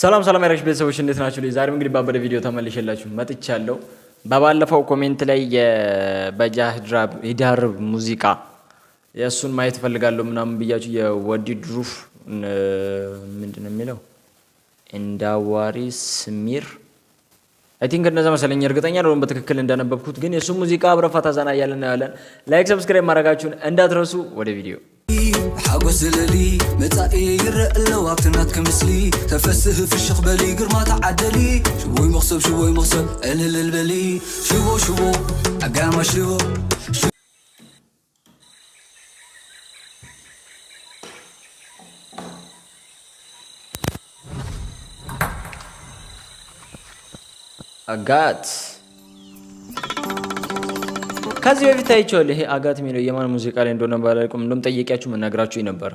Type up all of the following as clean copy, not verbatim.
ሰላም ሰላም ያረሽ ቤተሰቦች እንዴት ናችሁ? ዛሬም እንግዲህ ባበደ ቪዲዮ ተመልሼላችሁ መጥቻለሁ። በባለፈው comment ላይ የበጃህ ሂዳርብ ሙዚቃ የእሱን ማየት እፈልጋለሁ ምናምን ብያችሁ የወዲ ድሩፍ ምንድን ነው የሚለው እንዳዋሪ ስሚር I think እንደዛ መሰለኝ፣ እርግጠኛ አይደለሁም በትክክል እንዳነበብኩት፣ ግን የእሱ ሙዚቃ አብረን ፈታ ዘና እያለን እናያለን። Like subscribe ማድረጋችሁን እንዳትረሱ። ወደ ቪዲዮ። ሓጎስ ዝለሊ መጻኢ ይረአ ኣለዋ ኣብቲ ናትከ ምስሊ ተፈስህ ፍሽኽ በሊ ግርማ ተዓደሊ ሽቦይ መኽሰብ ሽቦይ መኽሰብ ዕልልል በሊ ሽቦ ሽቦ ዓጋማ ሽቦ። አጋት ከዚህ በፊት አይቼዋለሁ። ይሄ አጋት የሚለው የማን ሙዚቃ ላይ እንደሆነ ባላውቅም እንደውም ጠየቂያችሁ መናገራችሁ ነበር።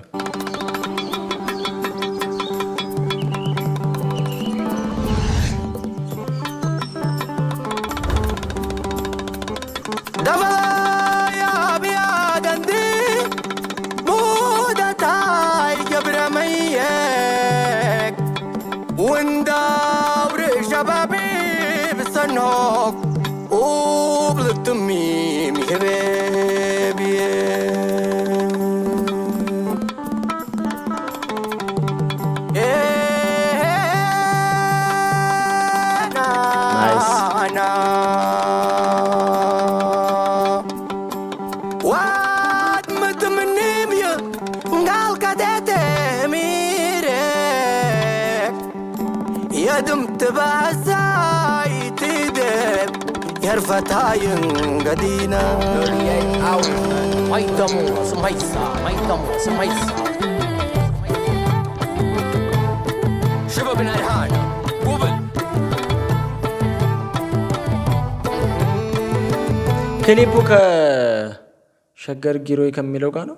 ክሊፑ ከሸገር ጊሮይ ከሚለው ጋር ነው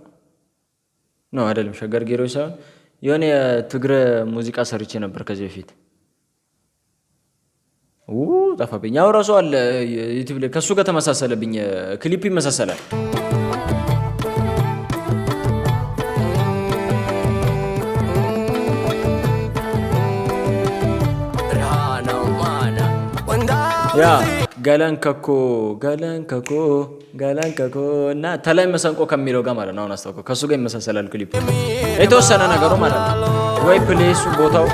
ነው አይደለም? ሸገር ጊሮይ ሳይሆን የሆነ የትግረ ሙዚቃ ሰርቼ ነበር ከዚህ በፊት፣ ጠፋብኝ። ያው እራሱ አለ ዩቲዩብ ላይ፣ ከእሱ ጋር ተመሳሰለብኝ። ክሊፑ ይመሳሰላል። ያ ገለን ከኮ ገለን ከኮ ገለን ከኮ እና ተላይ መሰንቆ ከሚለው ጋር ማለት ነው። አሁን አስታውቀው ከእሱ ጋር ይመሳሰላል ክሊፑ የተወሰነ ነገሩ ማለት ነው። ወይ place ኡ ቦታው።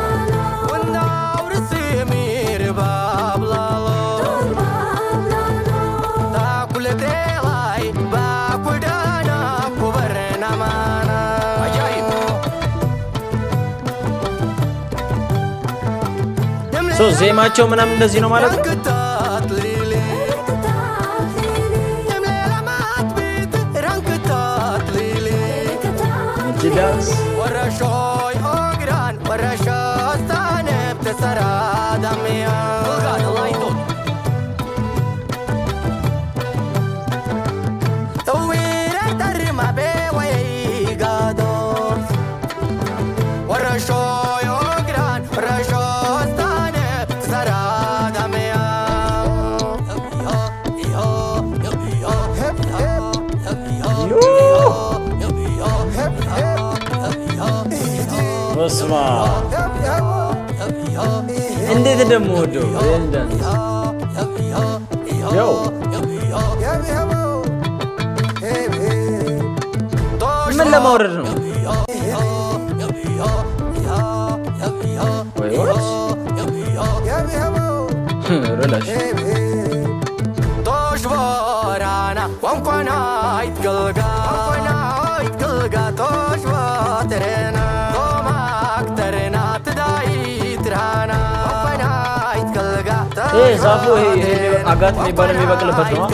ዜማቸው ምናምን እንደዚህ ነው ማለት ነው። ዳንስ በስመ አብ እንዴት እንደምወደው ይሄን ዳንስ። ያው ምን ለማውረድ ነው? ወይ what relax። ይሄ ዛፉ ይሄ አጋት የሚባለው የሚበቅልበት ነው።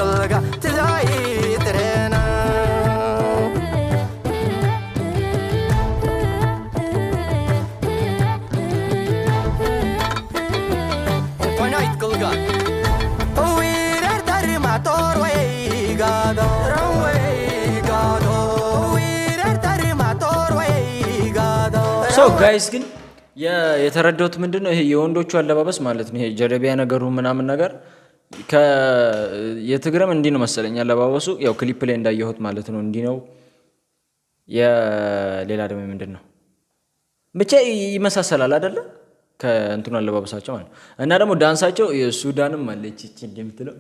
So guys ግን የተረዳሁት ምንድን ነው፣ ይሄ የወንዶቹ አለባበስ ማለት ነው። ይሄ ጀለቢያ ነገሩ ምናምን ነገር የትግረም እንዲህ ነው መሰለኝ አለባበሱ። ያው ክሊፕ ላይ እንዳየሁት ማለት ነው እንዲህ ነው። የሌላ ደግሞ ምንድን ነው ብቻ ይመሳሰላል አይደለ? ከእንትኑ አለባበሳቸው ማለት ነው። እና ደግሞ ዳንሳቸው የሱዳንም አለች ይቺ እንደምትለው።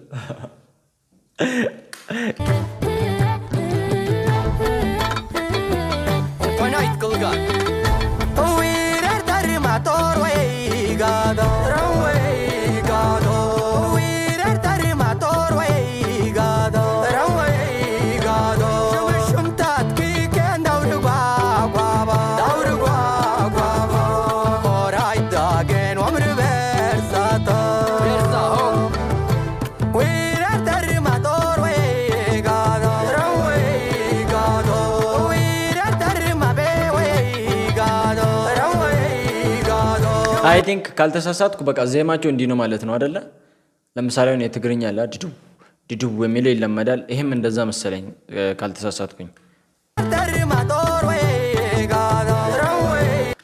I think ካልተሳሳትኩ በቃ ዜማቸው እንዲህ ነው ማለት ነው አደለ? ለምሳሌ አሁን የትግርኛ አለ፣ ድድው ድድው የሚለው ይለመዳል። ይሄም እንደዛ መሰለኝ ካልተሳሳትኩኝ።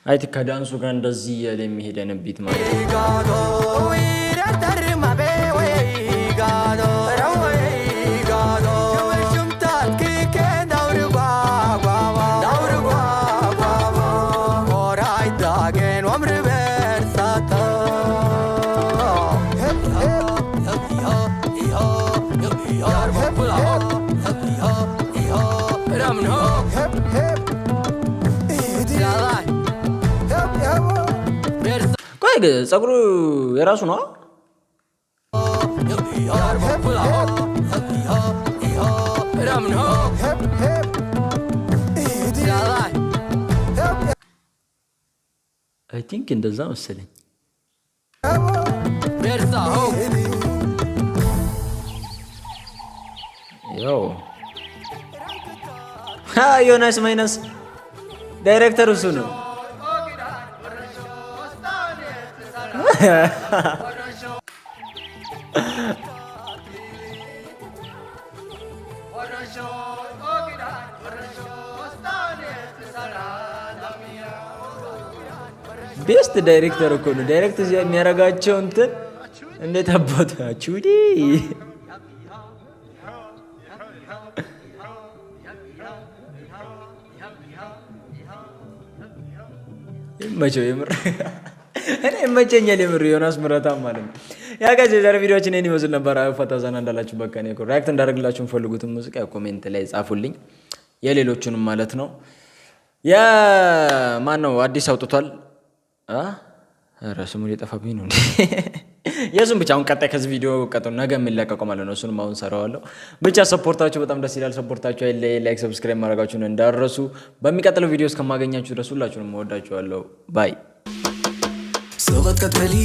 I think ከዳንሱ ጋር እንደዚህ እያለ የሚሄድ አይነት beat ማለት ነው። ቆይ ፀጉሩ የራሱ ነው? I think እንደዛ መሰለኝ። ያው ዮናስ ማይነስ ዳይሬክተር እሱ ነው። Best director እኮ ነው። Direct እዚያ የሚያደርጋቸው እንትን እንዴት አባታችሁ ይመቸው የምር እኔ ይመቸኛል የምር ዮናስ ምረታ ማለት ነው። Yeah guys የዛሬ ቪዲዮችን ይህን ይመስል ነበር። ፈታ ዘና እንዳላችሁ በቃ እኔ react እንዳደርግላችሁ የምፈልጉትን ሙዚቃ comment ላይ ጻፉልኝ፣ የሌሎቹንም ማለት ነው። የማን ነው አዲስ አውጥቷል? ኧረ ስሙ ሊጠፋብኝ ነው። የእሱም ብቻ አሁን ቀጣይ ከዚህ ቪዲዮ ቀጥሎ ነገ የሚለቀቀው ማለት ነው። እሱንም አሁን ሰራዋለሁ። ብቻ support ኣችሁ በጣም ደስ ይላል። Support ኣችሁ አይለይ። Like፣ subscribe ማድረጋችሁን እንዳትረሱ። በሚቀጥለው ቪዲዮ እስከማገኛችሁ ድረስ ሁላችሁንም እወዳችኋለሁ። Bye። ስቕጥቀጥ በሊ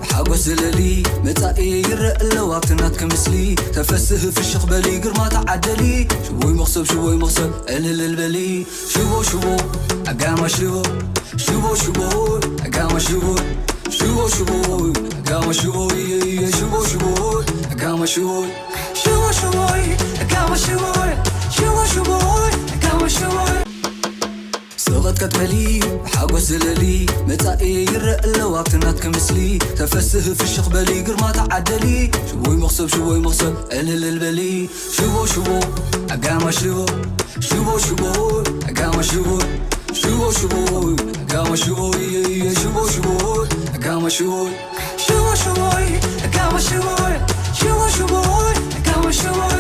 ሓጎስ ዝለሊ መጻኢ ይረአ ኣለዋ ኣብቲ ናትከ ምስሊ ተፈስህ ፍሽኽ በሊ ግርማ ተዓደሊ ሽቦይ መኽሰብ ሽቦይ መኽሰብ ዕልልል በሊ ሽቦ ሽቦ ኣጋማ ሽቦ ሽቦ ሽቦ ኣጋማ ሽቦ ሽቦ ሽቦ ኣጋማ ሽቦ ሽቦ ሽቦ ኣጋማ ሽቦ ሽቦ ሽቦ ኣጋማ ሽቦ ሽቦ ሽቦ ኣጋማ ሽቦ ስቕጥቀጥ በሊ ሓጎስ ዝለሊ መጻኢ ይረአ ኣለዋ ኣብቲ ናትከ ምስሊ ተፈስህ ፍሽኽ በሊ ግርማ ተዓደሊ ሽቦይ መኽሰብ ሽቦይ መኽሰብ ዕልልል በሊ ሽቦ ሽቦ ኣጋማ ሽቦ ሽቦ ሽቦ ኣጋማ ሽቦ ሽቦ ሽቦ ኣጋማ ሽቦ ሽቦ ሽቦ ኣጋማ ሽቦ ሽቦ ሽቦ ኣጋማ ሽቦ ሽቦ ሽቦ ኣጋማ ሽቦ።